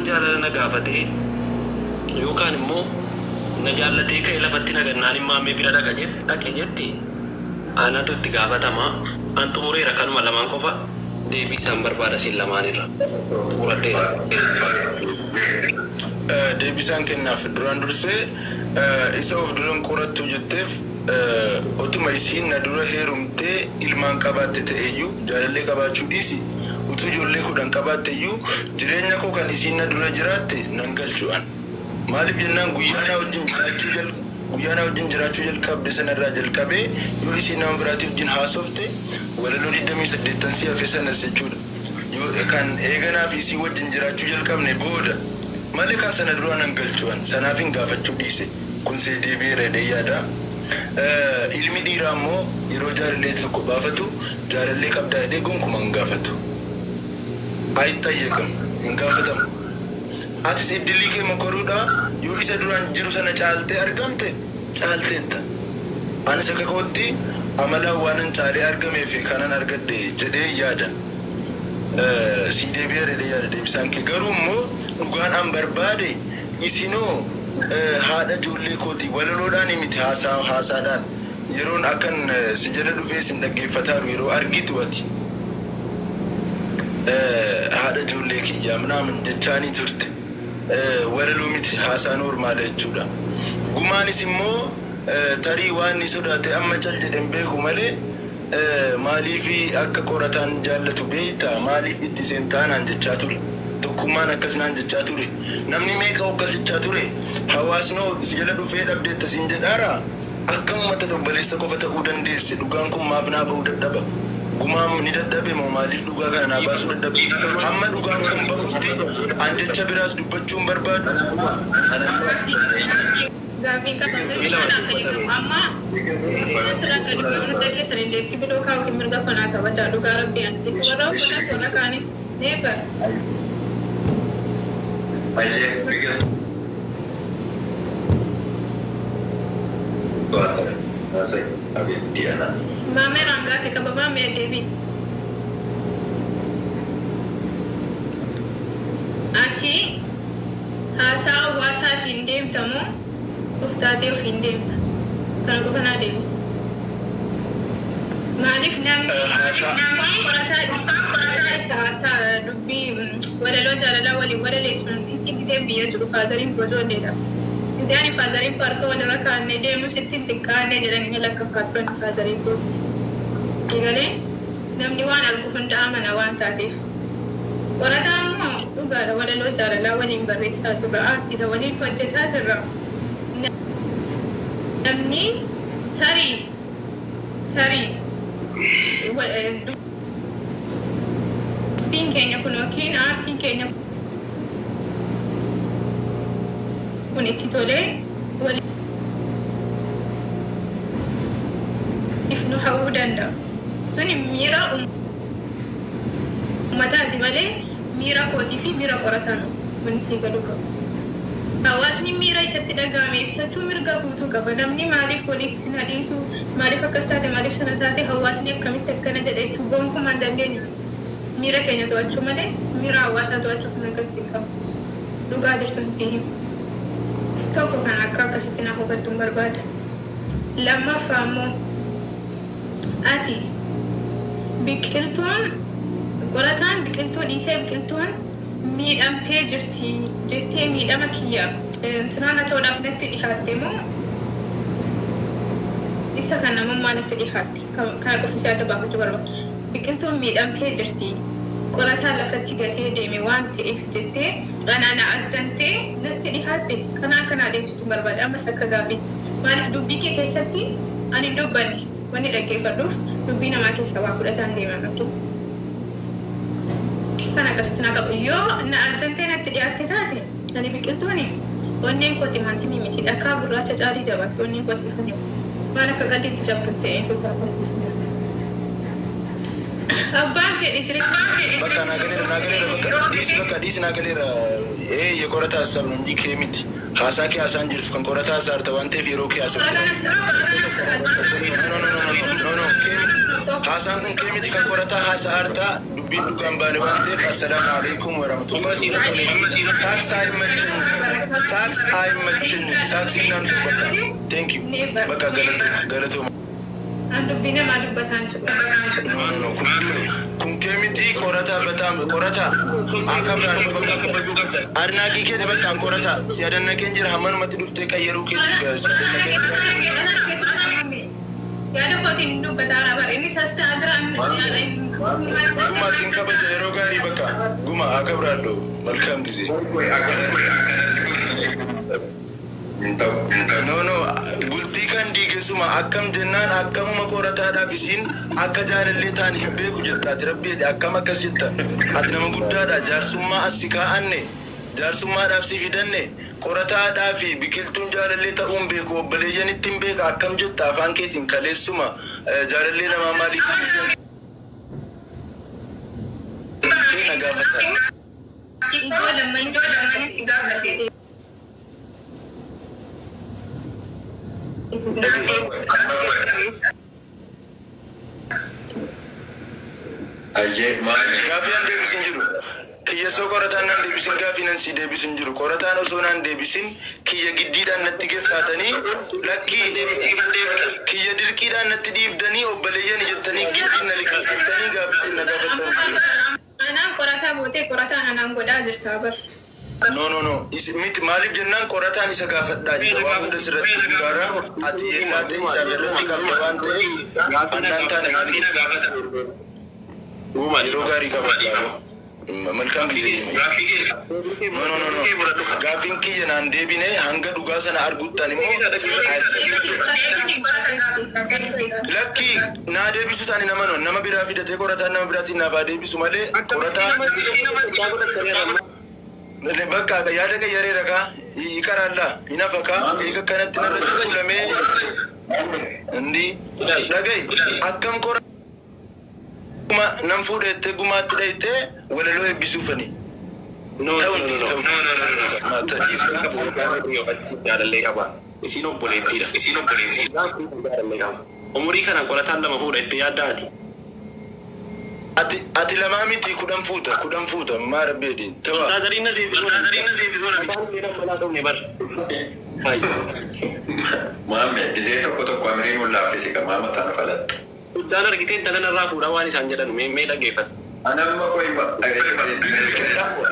Qorataan jaalala na gaafatee yookaan immoo na jaallatee ka'ee lafatti na gannaan Maammee bira dhaqa dhaqe jetti anatu itti gaafatama. An xumureera kanuma lamaan qofa deebii isaan barbaada siin lamaanirra. Xumuradheera. Deebisaan kennaaf duraan dursee isa of duran qorattu jetteef otuma isiin na dura heerumtee ilmaan qabaatte ta'eyyuu jaalallee qabaachuu dhiisi utuu ijoollee 10 qabaatte iyyuu jireenya koo kan isiin na dura jiraatte nan galchu an. Maaliif jennaan guyyaa naa wajjin jiraachuu jal guyyaa naa wajjin jiraachuu jalqabde sana irraa jalqabee yoo isiin nama biraatii wajjin haasofte walaloo 28 tan si hafe sanas jechuudha. Yoo kan eega naa fi isii wajjin jiraachuu jalqabne booda malee kan sana duraa nan galchu an. Sanaafin gaafachuu dhiise. Kun see deebi'eera jedheen yaada. Ilmi dhiiraa immoo yeroo jaalallee tokko baafatu jaalallee qabdaa jedhee gonkumaa hin gaafatu. Ayixxayyaqam, hin gaafatamu. Atis iddilii kee mokoruudha, yoo isa duraan jiru sana caaltee argamte caalteetta. Anis akka kootti amalaan waanan caalee argameef kanan argadhe jedheen yaada. Sii deebi'eera jedhee yaada deebisaan kee. Garuu immoo dhugaan an barbaade isinoo haadha ijoollee kooti walaloodhaan miti haasaa haasaadhaan yeroon akkan si jala dhufee isin dhaggeeffataaru yeroo argitu ati haadha ijoollee kiyyaa minaamin jechaanii turte. Walaloo miti haasaa noormaala jechuudha. Gumaanis immoo tarii waan inni sodaate amma cal jedhe hin beeku malee maaliif akka qorataan jaallatu beektaa maaliif itti seentaa naan jechaa ture. Tokkummaan akkas naan jechaa ture. Namni meeqa akkas jechaa ture. Hawaasnoo si jala dhufee dhabdeetta siin jedhaara. Akkam ummata obboleessa qofa ta'uu dandeesse dhugaan kun maaf naa ba'uu dadhaba? Gumaan ni dadhabe moo maaliif dhugaa kana naa baasuu dadhabe? Hamma dhugaan kun ba'utti an jecha biraas dubbachuu hin barbaadu. Gaaffiin qaba garuu kanaaf eegamu amma asirraa gadi bu'ee hunda keessan illeetti biloo kaa'uutiin mirga koo naa kabajaa dhugaa rabbii an isin warra uffataaf warra kaanis never. Hayyee biqiltuu haasa'i haasa'i habiibtii anaa. Maameeraan gaaffii qaba maamee deebii. Ati haasaa hawaasaatiin deemta moo of taatee ofiin deemta? Kana qofa naa deebisi. Maaliif namni Haasaa. waan qorataa qorataa isa haasaa dubbii walaloo jaalalaa waliin walaleessu nan dhiisii gizeen biyya jiru fatheriin koo ijoolleedha. Gizee ani fatheriin koo harka walirra kaa'annee deemnu sitti hin xiqqaannee jedhanii na lakkafaa turan fatherii kootti. Sii galee? Namni waan argu hunda amana waan taateef. Qorataa immoo dhugaadha walaloo jaalalaa waliin barreessaa turra, aartiidha waliin hojjetaa jirra. Namni tarii tarii dubbiin keenya kun yookiin aartiin keenya kun itti tolee waliif nu hawwuu danda'a. Suni miira ummataati malee miira kootii fi miira qorataa miti. Wanni sii galuu qabu. Hawaasni miira isatti dhaga'ame ibsachuu mirga guutuu qaba. Namni maaliif waliif isin haa dhiisu, maaliif akkas taate, maaliif sana taate, hawaasni akkamitti akkana jedha jechuu gonkumaa hin dandeenyu. Miira keenya to'achuu malee miira hawaasaa to'achuuf mirga itti hin qabnu. Dhugaa jirtun sii hima. Tokko kana akka akkasitti naa hubattun barbaada. Lammaffaa immoo ati biqiltuun qorataan biqiltuu dhiisee biqiltuun miidhamtee jirti jettee miidhama kiyya intinaana ta'uudhaaf natti dhihaatte moo isa kan namummaa natti dhihaatte? Kana qofa si adda baafachuu barbaada. Biqiltuun miidhamtee jirti qorataan lafatti gatee deeme waan ta'eef jettee anaa na azzantee natti dhihaatte? Kana akka naa deebistun barbaada ammas akka gaafiitti. Maaliif dubbii kee keessatti ani hin dubbanne wanni dhaggeeffadhuuf dubbii namaa keessaa waa fudhataan deeman okay. Kana akkasitti naa qabu. Yoo na azzantee natti dhiyaatte taate ani biqiltuuni onneen koo timaantimii miti dhakaa gurraacha caalii jabaatti onneen koo siifan hima. Waan akka qalliitti jabdu hin se'in dhugaa koo siif hima. Abbaan fedhe jireenya Bakka naa galeera naa galeera bakka dhiisi bakka dhiisi naa galeera ee የቆረጣ ሀሳብ ነው እንጂ kee miti haasaa kee haasaan jirtu kan qorataa hasaarta waan ta'eef yeroo kee haasofte. No, no, no, no, no, no, no, kee miti. Haasaan kun kee miti kan qorataa haasa'aartaa dubbiin dhugaan baane waan ta'eef assalaamu alaikum warahmatullahi wabarakatuh. Saaks አይመቸኝም። ሳክስ አይመቸኝም። ሳክስ እናንተ በቃ thank you በቃ galatoo galatoo. An dubbii namaa dubbataan jiru. No, no, no, kun kee miti qorataa በጣም qorataa አከብራለሁ በቃ አድናቂ keeti በቃ qorataa si አደነቀኝ jira hammanumatti dhuftee qayyaruu keeti si አደነቀኝ jira. Yaada kootiin dubbataa bara inni sas ta'aa jira. Guma sin kabaja yeroo gaarii በቃ guma አከብራለሁ መልካም ጊዜ። Hin ta'u. Hin ta'u. No, no, bultii kan diigesuma akkam jennaan akkamuma qorataadhaaf isiin akka jaalallee ta'an hin beeku jetta ati rabbi jedhe akkam akkas jetta ati nama guddaadha jaarsummaa as si kaa'anne jaarsummaadhaaf si fidanne qorataadhaa fi biqiltuun jaalallee ta'uun beeku obboleeyyanitti hin beeka akkam jetta afaan keetiin kaleessuma jaalallee namaa maaliif isiin na gaafata. Iddoo lammanis gaafadhe. Ayyee maali? Gaafii an deebisin jiru. Kiyyasoo qorataan naan deebisin gaafii nan si deebisin jiru. Qorataan osoo naan deebisin kiyya giddiidhaan natti geffaatanii lakkii kiyya dirqiidhaan natti dhiibdanii obboleeyyan jettanii giddiin na liqimsiiftanii gaafii isin na gaafattan jiru. Anaan qorataa bootee qorataan anaan godhaa jirta bar. No, no, no. Miti maaliif jennaan qorataan isa gaafadhaa jira. Waa hunda sirratti dhugaara ati yeellaa ta'e isaaf irratti qabda waan ta'eef annaan taane maaliif yeroo gaarii qabadhaa. መልካም ጊዜ. No, no, no, no. Gaafiin kiyya naan deebine hanga dhugaa sana arguttan immoo lakkii naa deebisu isaani nama no nama biraa fidatee qorataan nama biraatiin naaf haa deebisu malee qorataa bakka yaada qayyareera kaa ይቀራላ ይነፈካ eega kanatti narratti tuulamee indi dhagayi akkam qora nan fuudhettee gumaatti dhayitee walaloo eebbisuufani. No, ta'u no, no, no. ta'u maata dhiisaa. Jaalallee qaba. Isiin obboleettiidha. Isiin obboleettiidha. Jaalallee qaba. Umurii kana qorataan lama fuudha itti yaaddaati. Ati lamaa miti 10 fuuta 10 fuuta maa rabbeedhi tawa. Taazariin na seensisuun bar. Maamme gisee tokko tokko amiriin hun laaffisi qamaa mataan falatta. Guddaan argitee intala narraa fuudhaa waan isaan jedhan mee dhaggeeffadhu. Anamma qoy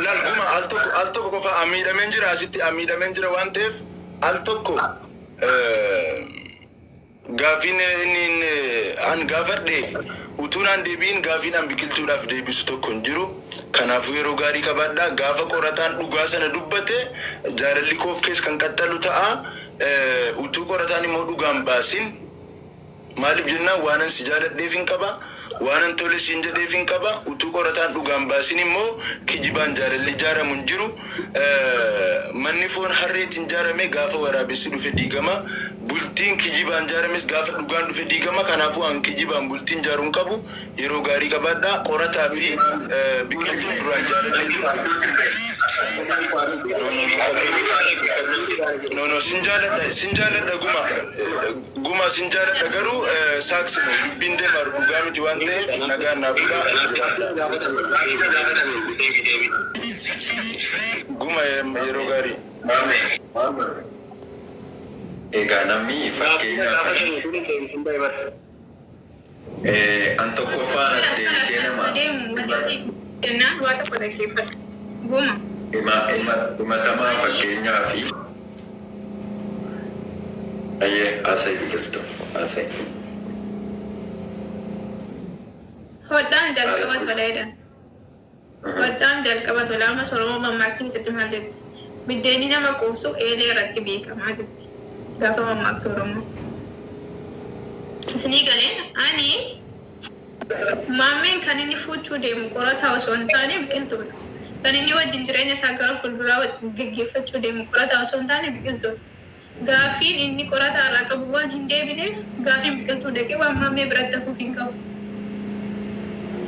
Laal guma al tokko al tokko qofa amiidhameen jira asitti amiidhameen jira waan ta'eef al tokko gaafiin inni an gaafadhe utuu naan deebiin gaafiin an biqiltuudhaaf deebisu tokko hin jiru. Kanaafuu yeroo gaarii qabaadhaa gaafa qorataan dhugaa sana dubbate jaalalli koof keessa kan qaxxalu ta'a. Utuu qorataan immoo dhugaan baasin maaliif jennaan waanan si jaaladheef hin qaba waanan tole siin jedheef hin qaba utuu qorataan dhugaan baasin immoo kijibaan jaalalli ijaaramu hin jiru. Manni foon harreetiin ijaarame gaafa waraabessi dhufe diigama bultiin kijibaan ijaarames gaafa dhugaan dhufe diigama kanaafuu an kijibaan bultiin ijaaruu hin qabu yeroo gaarii qabaadhaa qorataa fi biqiltuun duraan jaalallee tura. No, no, sin jaaladha, sin jaaladha guma. Guma sin jaaladha garuu saaksinu dubbiin deemaa dhugaa miti waan ta'eef nagaan naa bulaa jiraadha. Guma yeroo gaarii. Egaa namni fakkeenyaaf an tokkoffaan as deebisee nama Jennaan waa tokko dhaggeeffadhu. Guma. Himatamaa fakkeenyaa fi ayyee haasa'e biqiltuu haasa'e. Hodhaan jalqaba tola jedhan. Hodhaan jalqaba tola amma Oromoo mammaakni keessatti maal jetti? Biddeenni nama quubsu eelee irratti beekamaa jetti. Gaafa mammaaktu Oromoo. Isinii galee ani maammeen kan inni fuuchuu deemu qorataa osoo hin taane biqiltuudha. Kan inni wajjin jireenya isaa gara fuulduraa geggeeffachuu deemu qorataa osoo hin taane biqiltuudha. Gaafiin inni qorataa irraa qabu waan hin deebineef gaafiin biqiltuu dhaqee waan maammee biratti hafuuf hin qabu.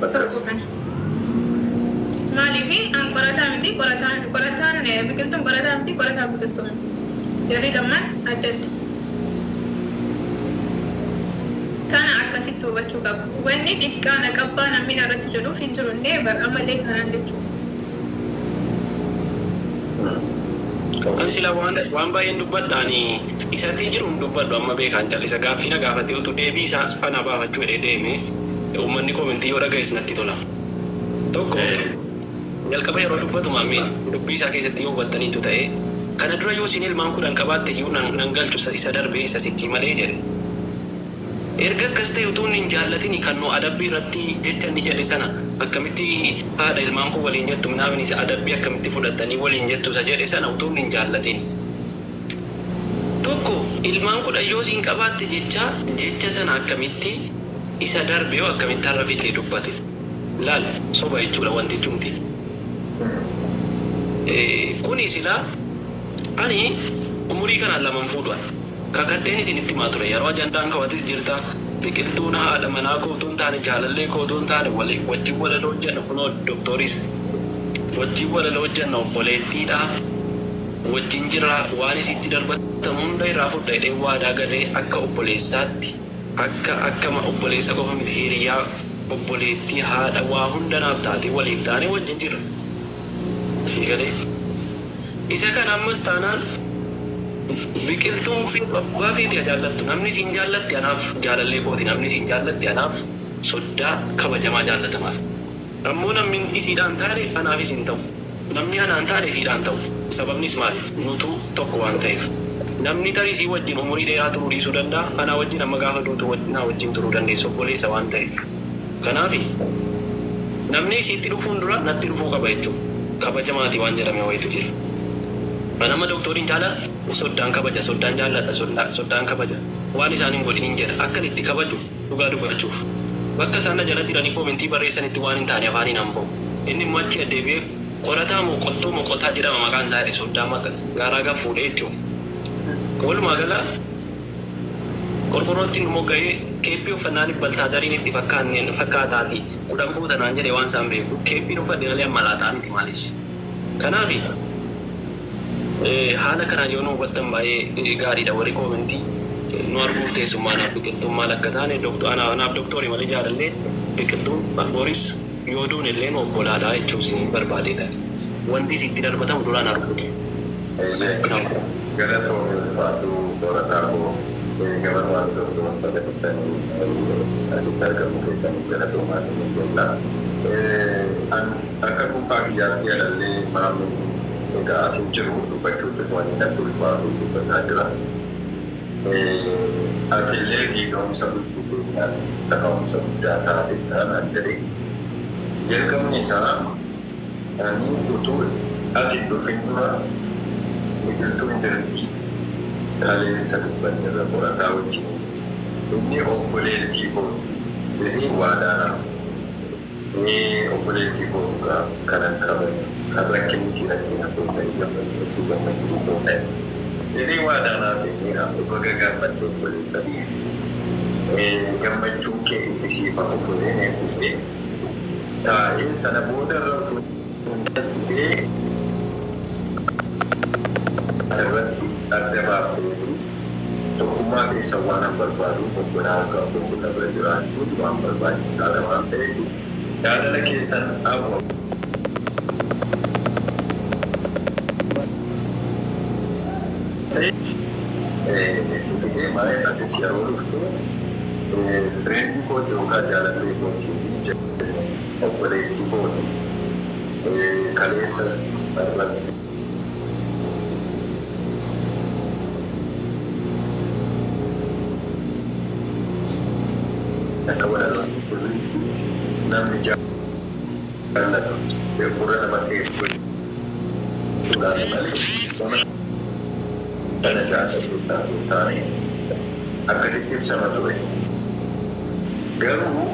Tokko kana. Maaliif an qorataa miti qorataan qorataan biqiltuun qorataa miti qorataan biqiltuu miti. Jarri lamaan adda adda. Kana akkas Akkasitti hubachuu qaba. Wanni xiqqaa na qabbaa namni irratti jedhuuf hin jiru. Never, ammallee taanaan jechuudha. An sila waan baay'een dubbadhaani isatti jiru hin dubbadhu, amma beekaan callisa. Gaaffii na gaafatee utuu deebii isaa fana baafachuu jedhee deeme, uummanni comment yoo dhaga'es natti tola. Tokko, jalqaba yeroo dubbatu maammeen dubbii isaa keessatti yoo hubattaniitu ta'e, kana dura yoo isin ilmaan 10 qabaatte iyyuu nan galchu isa darbee isa sichii malee jedhe. Erga akkas ta'e, utuu inni hin jaallatini kan nu adabbii irratti jecha inni jedhe sana, akkamitti haadha ilmaan kun waliin jettu minaamin isa adabbii akkamitti fudhattanii waliin jettu isa jedhe sana, utuu inni hin jaallatin. Tokko, ilmaan 10 yoo siin qabaatte jecha jecha sana akkamitti isa darbe yoo akkamitti har'a fidee dubbate? Laal, soba jechuudha wantichumti. Kuni silaa ani umurii kanaan laman fuudhu kakadheen isinitti himaa ture. Yeroo ajandaan kawatis jirta, Biqiltuun haadha manaa koo utuu hin taane, jaalallee koo utuu hin taane, wali wajjin walaloo hojjenna. Kunoo doktooris wajjin walaloo hojjenna, obboleettiidha, wajjin jirra. Waan isitti darbatamu hunda irraa fudha jedhee waadaa galee, akka obboleessaatti, akka obboleessa qofa miti, hiriyaa, obboleettii, haadha, waa hunda naaf taatee, waliif taane wajjin jirra. Sii galee? Isa kana ammas taanaan Biqiltuun feetu abbaa feete haa jaallattu. Namni isin jaallatti anaaf jaalallee kooti. Namni isin jaallatti anaaf soddaa kabajamaa jaallatamaadha. Ammoo namni isiidhaan taane anaafis hin ta'u. Namni anaan taane isiidhaan ta'u. Sababnis maali? Nutu tokko waan ta'eef. Namni tarii isii wajjin umurii dheeraa turuu dhiisuu danda'a. Anaa wajjin amma gaafa duutu naa wajjin turuu dandeessa, obboleessa waan ta'eef. Kanaafi namni isiitti dhufuun dura natti dhufuu qaba jechuudha. Kabaja maatii waan jedhame wayitu jira. An amma doktoriin caala soddaan kabaja, soddaan jaalladha, soddaan kabaja. Waan isaan hin godhin hin jedha. Akkan itti kabaju, dhugaa dubbachuuf. Bakka isaan na jala jiranii comment barreessanitti waan hin taane afaaniin an ba'u. Inni immoo achi adeebi'ee qorataa moo qottoo moo qotaa jedhama maqaan isaa jedhe, soddaa gaaraa gad fuudhee jechuudha. Walumaa gala qorqorrootti nu mogga'ee keeppii uffannaan baltaazariin itti fakkaanneen fakkaataati 10 fuuta naan jedhe. Waan isaan beeku keeppiin uffadhe malee amma laataa miti maalis. Kanaaf haala kanaan yoo nu hubattan baay'ee gaariidha. Warri comment nu arguuf teessummaa naaf Biqiltuun maal akka taane, anaaf doktoorii malee jaalallee Biqiltuun boris yoo duune illee nu obbolaadha jechuu isin barbaadee ta'e. Wanti isitti darbatamu duraan arguutu. Akkasitti na hubatu. Galatoomii, ulfaadhu qorataa koo. Gama waan doktor baga dhuftanii asitti argamu keessanii galatoomaa isiniin jenna. Akka dhuunfaa kiyyaatti yaadallee maamilli egaa asin jiru dubbachuutti wanni natti ulfaatu dubbataa jira. Atillee diigamsa bultii keenyaatiif kaka'umsa guddaa taate naan jedhe. Jalqabni isaa ani utuu ati hin dhufin dura Biqiltuun jirti, kaleessa dubbanneerra qorataa wajjin, inni obboleettii kooti jedhee waadaa naaf seene. Ee, obboleettii koo dhugaa kanan kabaju, kan rakkinni isii rakkina koo ta'e, gammachuun isii gammachuu koo ta'e jedhee waadaa naa seeneera. Baga gammadde, obboleessa koo. Gammachuun kee itti siif haa fufu jedheen eebbisee taa'e. Sana booda irra utuu as dhufee asirratti adda baafteeti tokkummaa keessan waanan barbaaduuf, obbolaa akka obbola bira jiraachuun waan barbaachisaadha waan ta'eef, jaalala keessan hawwa ta'e si fidee. Maaliif atis yeroo dhuftu friend kooti yookaan jaalallee kooti, obboleettii kooti, kaleessas har'as. Akka walalootti sirriitti namni jaallatu gurra nama seef gochuudhaan malee nama kana jaallatu hin taane akkasitti ibsama ture. Garuu